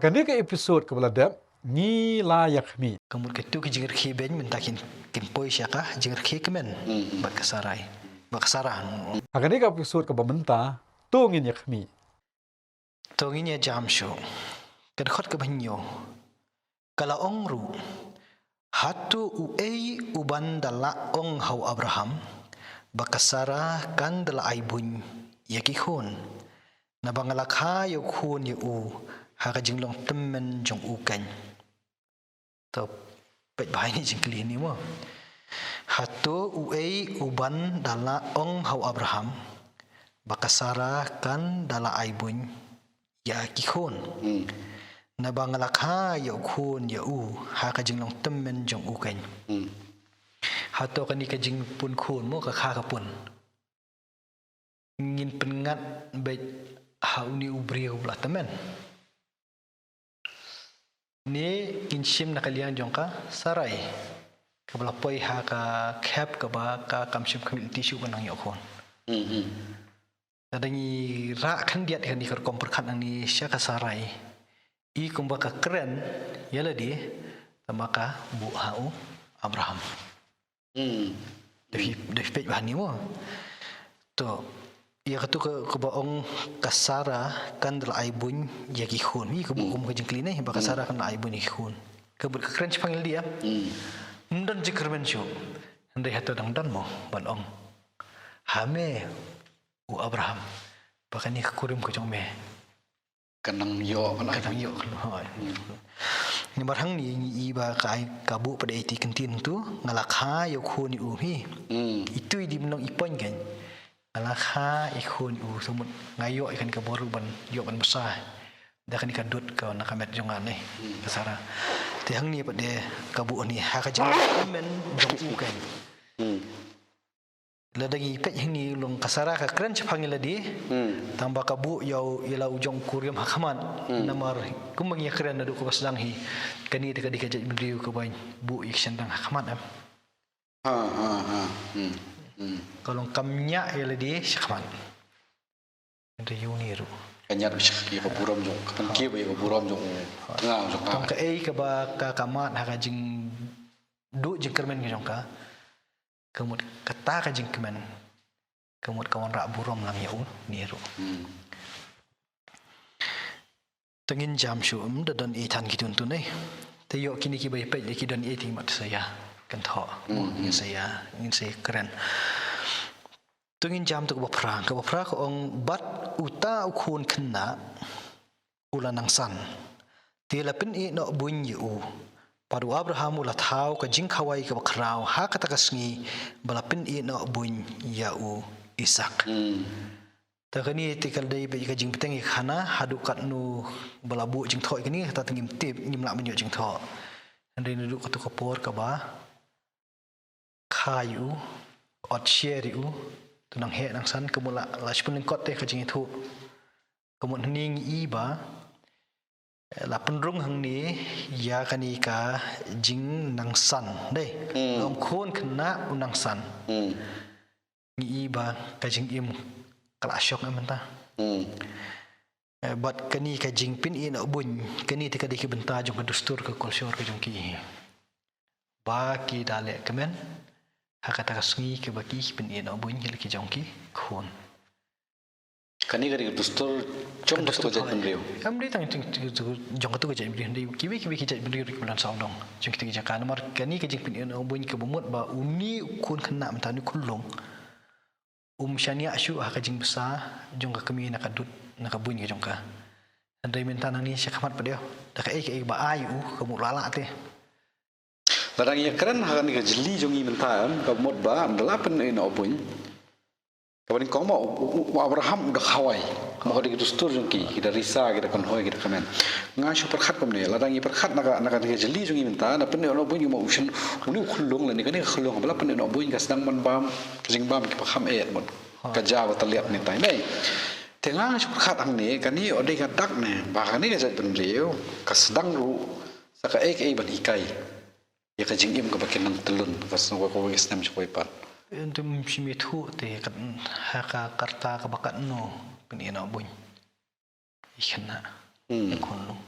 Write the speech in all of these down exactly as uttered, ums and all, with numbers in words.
Kane ka episode kaba la dep, ngi la ïa khmih. Ka mut katu ka jingrkhie beiñ mynta kin, kin poi sha ka jingrkhie kmen. Hmm. Bad ka Sarai. Bad ka Sara. Ha kane ka episode kaba mynta, to ngin ïa khmih. To ngin ïa jam shuh. Ka dkhot kaba hynñiew. Ka la ong ruh. Hato uei uban da la ong ha u Abraham, ba ka Sara kan da la ai buiñ ïa ki khun. Naba nga la kha ïa u khun ïa u, ha ka jinglong tymmen jong u keiñ. To, peit bha ïa kane ka jingkylli ne mo. Hato uei uban da la ong ha u Abraham, ba ka Sara kan da la ai buiñ ïa ki khun. Hmm. Naba nga la kha ïa u khun ïa u, ha ka jinglong tymmen jong u keiñ. Hmm. Hato kane ka jingpun khun mo ka kha ka pun. Ngin pynngat beit ha une u briew ba la tymmen. Ne ngin shim na ka liang jong ka Sarai. Kaba la poi ha ka khep kaba ka kam shym khmih lynti shuh ban nang ïoh khun. Hmm, hmm. Lada ngi rah khyndiat ïa kane ka rukom pyrkhat nangne sha ka Sarai. I kumba ka kren ïa lade, tangba ka buh ha u Abraham. Hmm. Da phi, da phi peit bha ne mo. To, ïa katu ka, kaba ong ka Sara kan da la ai buiñ ïa ki khun. Ïa ka buh, hmm, kum ka jingkylli ne, ba ka, hmm, Sara kan da la ai buiñ ïa ki khun. Ka buh ka kren shaphang ïa lade ïa. Hmm. Ym don jingkyrmen shuh. Hynrei hato dang don mo ban ong ha me u Abraham, ba kane ka kurim ka jong me. Ka nang ïoh, ka nang ïoh, ka nang ïoh. Hmm. Namar hangne ngi i ba ka ai ka buh pat ïa kata ka ktien tu, nga la kha ïa u khun ïa u hi. Hmm. Itu i dei ban long i point keiñ. Nga la kha ïa u khun ïa u, sa mut nga ïoh ïa kane ka bor ban ïoh ban bsa. Da kane ka dud ka na ka met jong nga ne. Hmm. Ka Sara. Te hangne pat de ka buh ne ha ka jingkmen jong u keiñ. Hmm. Lada ngi peit hangne long ka Sara ka kren shaphang ïa lade. Hmm. Tangba ka buh ïa u, ïa la u jong u kurim ha khmat. Hmm. Namar kumba ngi ïa kren naduh kaba sdang hi. Kane te ka dei ka jaitbynriew kaba buh ïa ki shyndang ha khmat em. Ha, ha, ha. Hmm. Hmm. Ka long kam ñiah ïa lade sha khmat. Hynrei ïa une ruh. Ka ñiah ïa ka burom jong, ka pynkiew ïa ka burom jong u. Tang kaei kaba ka, ka mad ha ka jingduh jingkyrmen ka jong ka. Ka mut kata ka jingkmen. Ka mut ka wanrah burom lang ïa une ruh. Hmm. Te ngin jam shuh, ym da don ei than ki tun tun ei. Te ïoh kine kiba ïa peit ki don ei te ngi mut sa ïa kynthoh. Hmm, hmm. Ngin sa ïa, ngin sa ïa kren. To ngin jam to kaba phra, kaba phra ka ong bad uta u khun khynnah u la nang san. Te la pynïeh noh buiñ ïa u. Bad u Abraham u la thaw ka jingkhawai kaba khraw ha kata ka sngi ba la pynïeh noh buiñ ïa u Isak. Hmm. Te kane te ka dei beit ka jingbteng ïa ka khana haduh katno ba la buh jingthoh ïa kane kata te ngim tip, ngim lah ban ïoh jingthoh. Hynrei naduh kato ka por kaba kha ïa u, ot sher ïa u, to nang heh nang san, ka mut la, la shu pynlyngkot te ka jingïathuh. Ka mut hangne ngi i ba, eh, la pynrung hangne ïa kane ka jingnang san, dei. Hmm. Long khun khynnah u nang san. Hmm. Ngi i ba ka jingim ka la shong em mynta. Hmm. Eh, bad kane ka jingpynïeh noh buiñ, kane te ka dei ka bynta jong ka dustur ka culture ka jong ki. Ba ki da leh kmen ha kata ka sngi kaba ki pynïeh noh buiñ ïa la ki jong ki khun. Kane ka dei ka dustur jong katu ka jaitbynriew. Em dei tang jong, jong katu ka jaitbynriew, dei kiwei kiwei ki jaitbynriew ruh ki la sawdong jong katu ka jaka. Namar kane ka jingpynïeh noh buiñ kaba mut ba une u khun khynnah mynta une u khyllung. Um shaniah shuh ha ka jingbsa jong ka kmie na ka dud, na ka buiñ ka jong ka. Hynrei mynta nangne sha khmat pat de, da kaei kaei ba ai u, ka mut la lah te. Lada ngi ïa kren ha kane ka jylli jong ngi mynta em, ka mut ba ynda la pynïeh noh buiñ. Kaba nyngkong mo u, u, u Abraham u da khawai. Mo ka dei ka dustur jong ki, ki da risa, ki da kynhoi, ki da kmen. Nga shu pyrkhat kumne, lada ngi pyrkhat na ka, na ka, na ka jylli jong ngi mynta, na pynïeh noh buiñ mo u shen, une u khyllung lane kane ka khyllung, ba la pynïeh noh buiñ ka sdang ban bam, ka jingbam kiba kham eh mo. Ka ja ba tylliat ne tai ne. Te nga shu pyrkhat hangne, kane u dei ka dak ne, ba kane ka jaitbynriew, ka sdang ruh, sa kaei kaei ban hikai. Ïa ka jingim kaba kin nang tyllun, ka sngewbha kawei ka snem sha kawei pat. Ynda ym shym ïathuh te, kat, ha ka karta kaba katno, pynïeh noh buiñ. Ïa khynnah. Hmm. Ïa khunlung.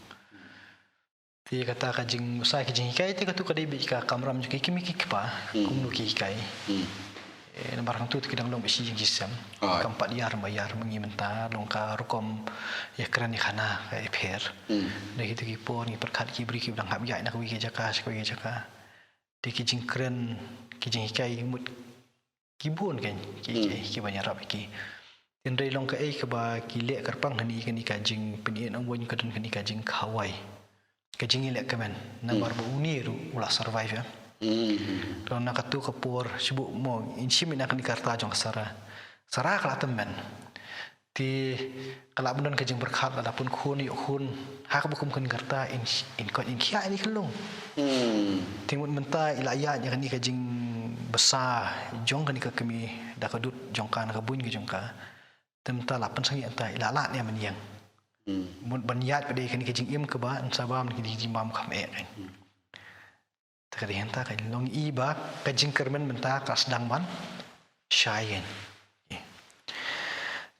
Te kata ka jing, sa ki jinghikai te katu ka dei beit ka kamram jong ki kmie ki kpa, kumno ki hikai. Eh, namar hangtu te ki dang long beit shi jingshisem. Kam pat ïar ba ïar ma ngi mynta, long ka rukom ïakren ïakhana ka ïapher. Dei kitu ki por ngi pyrkhat ki briew ki dang hap ïaid na kawei ka jaka sha kawei ka jaka. Te ki jingkren, ki jinghikai mut ki bun kein ki, ki, ki ban ïarap ïa ki. Hynrei long kaei kaba ki leh kyrpang hangne, kane ka jingpyni ïa u Wayne ka don kane ka jingkhawai, ka jingïalehkmen, namar ba une ruh u la survive, eh. Te na katu ka por, shu buh mo, ngin shim ïa kane ka rta jong ka Sara. Sara ka la tymmen. Te ka lah ban don ka jingpyrkhat, lada pun khun, ïoh khun ha kaba kum kane ka rta, in, in koit in khiah ïa kane ka lung. Te mut mynta i la ïaid ïa kane ka jingbsa jong kane ka kmie da ka dud jong ka na ka buiñ ka jong ka. Te mynta la pynsangeh, mynta i la lad ïa mynta ïeng. Mut ban ïaid pat de kane ka jingim kaba yn sa bam kane ka jingbam kham eh kein. Te ka dei hangta ka long i ba ka jingkyrmen mynta ka sdang ban shai kein.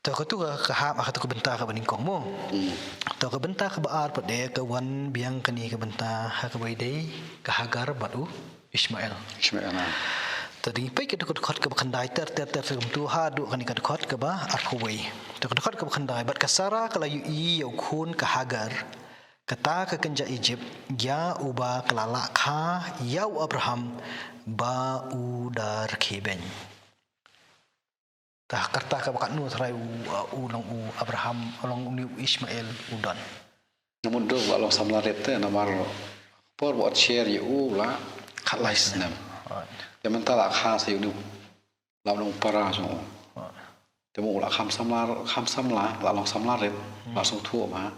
To katu ka, ka hap ha katu ka bynta kaba nyngkong mo. To ka bynta kaba ar pat de ka wan biang kane ka bynta ha kaba ïadei ka Hagar bad u Ishmael. Ishmael, ah. To dang peit ka dkhot, dkhot kaba khyndai ter ter ter kumtu haduh kane ka dkhot kaba arphew wei. To ka dkhot kaba khyndai, bad ka Sara ka la ïohi ïa u khun ka Hagar, kata ka kynja Ijipt, ïa uba ka la lah kha ïa u Abraham ba u da rkhie beiñ. Te ha ka rta kaba katno trai u, u long u Abraham, u long une u Ishmael u don? Namar u la long samla rit te, namar por ba ot sher ïa u la khatlai snem. Te mynta la kha sa ïa une u, la long para jong u. Te mo u la kham samla, kham samla, la long samla rit, la sngewthuh ba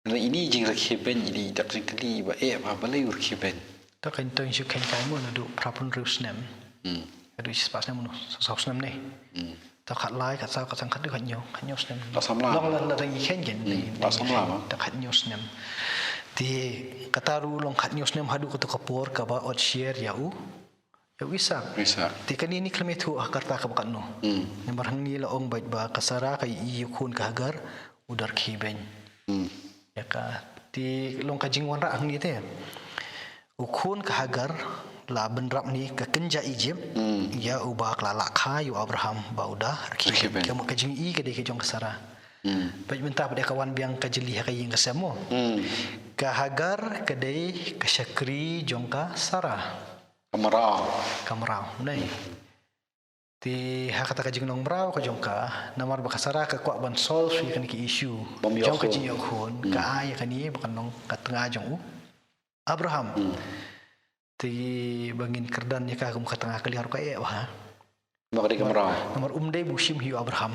Hynrei ine i jingrkhie beiñ, ine i dak jingkylli ba eh ba balei u rkhie beiñ. Te kein, to ngi shu kheiñ kai mo naduh phra phew hynriew snem. Hmm. Naduh shispah snem mo, saw snem ne. Hmm. Te khatlai, khatsaw, khatsan, khatwei, khathynñiew, khathynñiew snem. La samla. Long la, la dang i kheiñ kein. Hmm. La samla ma. Te khathynñiew snem. Te kata ruh long khathynñiew snem haduh kato ka por kaba ot sher ïa u ïa u Isak. Isak. Te kane ngi khlem ïathuh ha ka rta kaba katno. Hmm. Namar hangne la ong beit ba ka Sara ka ïohi ïa u khun ka Hagar u da rkhie beiñ. Hmm. Ïa ka, te long ka jingwanrah hangne te. U khun ka Hagar la bynrap ne ka kynja Ijipt, hmm, ïa uba ka la lah kha ïa u Abraham ba u da rkhie beiñ. Rkhie beiñ. Ka mut ka jingïohi ka dei ka jong ka Sara. Hmm. Bad mynta pat de ka wan biang ka jylli ha ka ïing ka sem mo. Hmm. Ka Hagar ka dei ka shakri jong ka Sara. Ka mraw. Ka mraw, ne. Te ha kata ka jinglong mraw ka jong ka, namar ba ka Sara ka kwah ban solve ïa kane ka issue. Bym ïoh khun. Jong ka jingïoh khun, hmm, ka ai ïa kane ba kan long ka tnga jong u Abraham. Hmm. Te ba ngin kyrdan ïa ka kum ka tnga ka liar ka eh ba ha. Namar ka dei ka mraw. Namar um dei ba u shim hi u Abraham.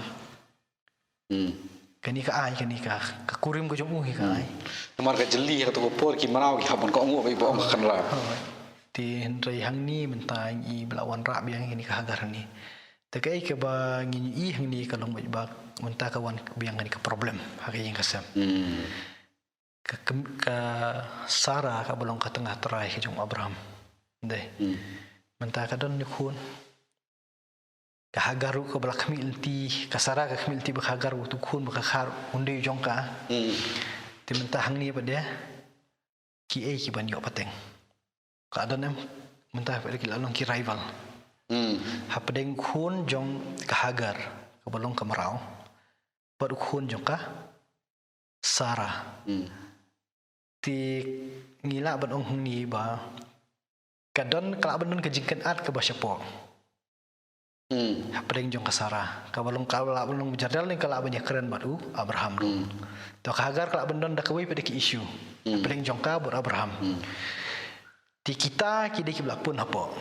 Hmm. Kane ka ai, kane ka, ka kurim ka jong u hi ka ai. Hmm. Namar ka jylli ha kato ka por ki mraw ki hap ban kohnguh ba i ba ong ka kynrad. Oh. Te hynrei hangne mynta ngi ba la wanrah biang kane ka Hagar hangne. Te kaei kaba ngi ïohi hangne ka long ba mynta ka wan biang kane ka problem ha ka ïing ka sem. Hmm. Ka kem-, ka Sara kaba long ka tnga trai ka jong u Abraham. Dei. Hmm. Mynta ka don ne khun. Ka Hagar ruh kaba la khmih lynti, ka Sara ka khmih lynti ba ka Hagar u tu khun ba ka khar un dei u jong ka. Hmm. Te mynta hangne pat de kiei ki ban ïoh pateng. Ka don em, mynta pat de ki la long ki rival. Hmm. Hapdeng khun jong ka Hagar kaba long ka mraw bad u khun jong ka Sara. Hmm. Te ngi lah ban ong hangne ba ka don, ka lah ban don ka jingkynad kaba shapoh. Hmm. Hapdeng jong ka Sara. Kaba long, ka lah ban long jardel ne ka lah ban ïakren bad u Abraham. Hmm. To ka Hagar ka lah ban don da kawei pat de ka issue. Hmm. Hapdeng jong ka bad Abraham. Hmm. Te kita ki dei kiba la pun hapoh.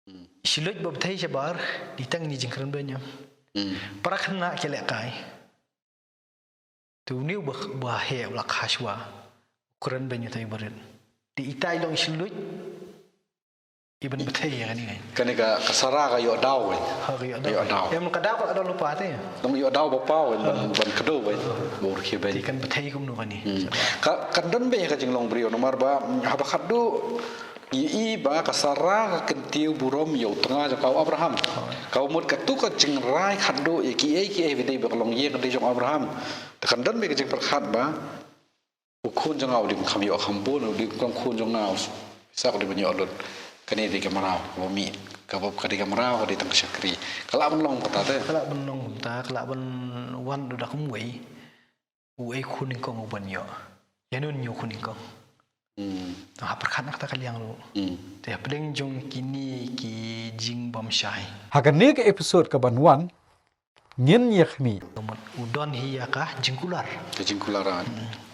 Hmm. Shi luit ba bthei shabar, dei tang ine i jingkren beiñ. Hmm. Para khynnah ki lehkai. Te une u ba, ba heh u la kha shuwa. U kren beiñ uta i barit. Te ita i long i shi luit. I ban bthei ïa kane. Kane ka, ka Sara ka ïoh daw, eh. Ha, ka ïoh daw. Ïoh daw. Em ka daw ka la daw lypa te. Long ïoh daw ba paw, eh, ban, ban kdew, eh. Ba u rkhie beiñ. Te kan bthei kumno kane. Hmm. Ka, kan don beiñ ka jinglong briew namar ba, haba khatduh ngi ïohi ba ka Sara ka kyntiew burom ïa u tnga jong ka u Abraham. Oh. Kaba mut kato ka jingrai khatduh ïa kiei kiei ba dei ba ka longïing ka dei jong u Abraham. Te kan don beiñ ka jingpyrkhat ba U khun jong nga u dei ban kham ïoh kham bun, u dei u khun jong nga u sa u dei ban ïoh lut. Kane dei ka mraw kaba mih, kaba ka dei ka mraw ka dei tang ka shakri. Ka lah ban long kumta te. Ka lah ban long kumta, ka lah ban wan da kumwei. U ei khun nyngkong u ban ïoh. Ïa nun ïoh khun nyngkong. Hmm. Tang ha pyrkhat na kata ka liang ruh. Hmm. Te hapdeng jong kine ki jingbymshai. Ha kane ka episode ka ban wan, ngin ïa khmih. Ka mut u don hi ïa ka jingkular. Ka jingkular, ah. Hmm.